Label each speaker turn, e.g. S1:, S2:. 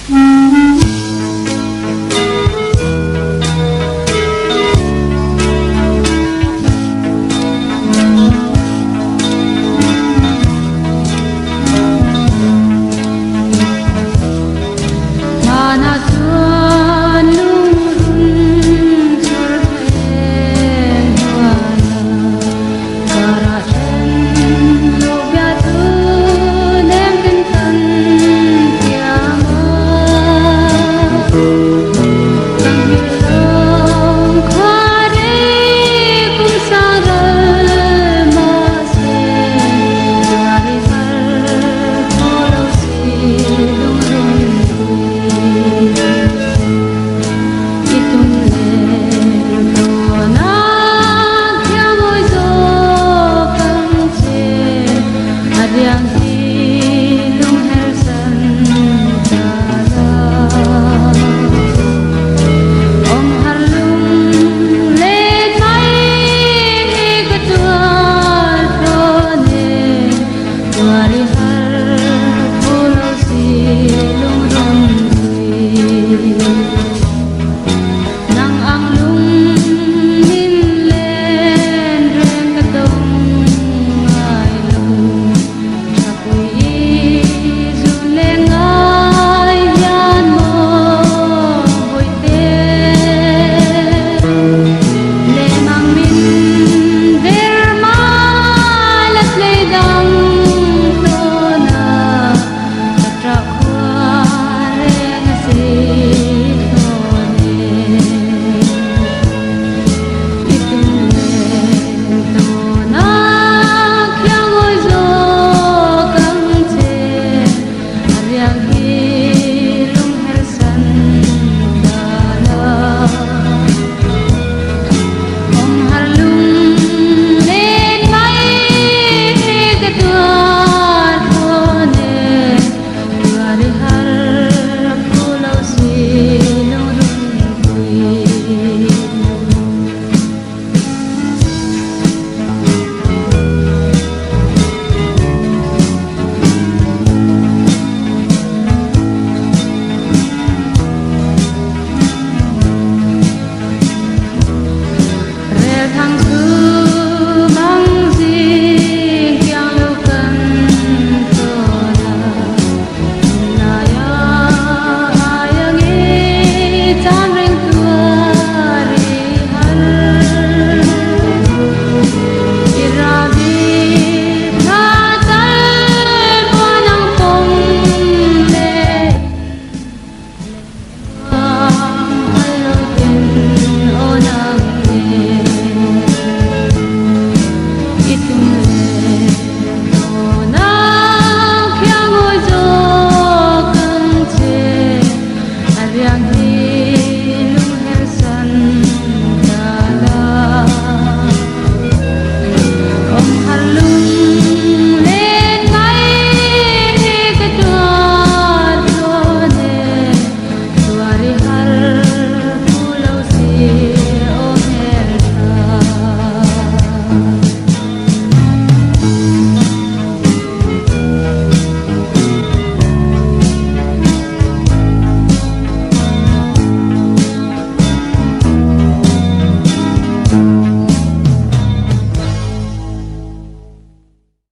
S1: Hmanah chuan lungrun chhur thleng hnuaia karah then loh bia chu nem tin kan thiam a. Ka nghilh lawng khua rei kum sang ral mahse tuar i har thaw lo si lungrun pui. I tum leh tawn a khiangawi zawk ang che, a riang hi lungher san ta la. Awm har lung leh mai hi ka tuar thawn e, tuar i har phu lo si lungrun pui. Nang ang lung min len reng ka tawng ngai lo, tha pui i zun leh ngai hian maw Bawihte. Lem ang min der mai la tlei dang tawn a, ka ṭah khua reng a si thlawn e. I tum len tawn a khiangawi zawk ang che, a riang hi.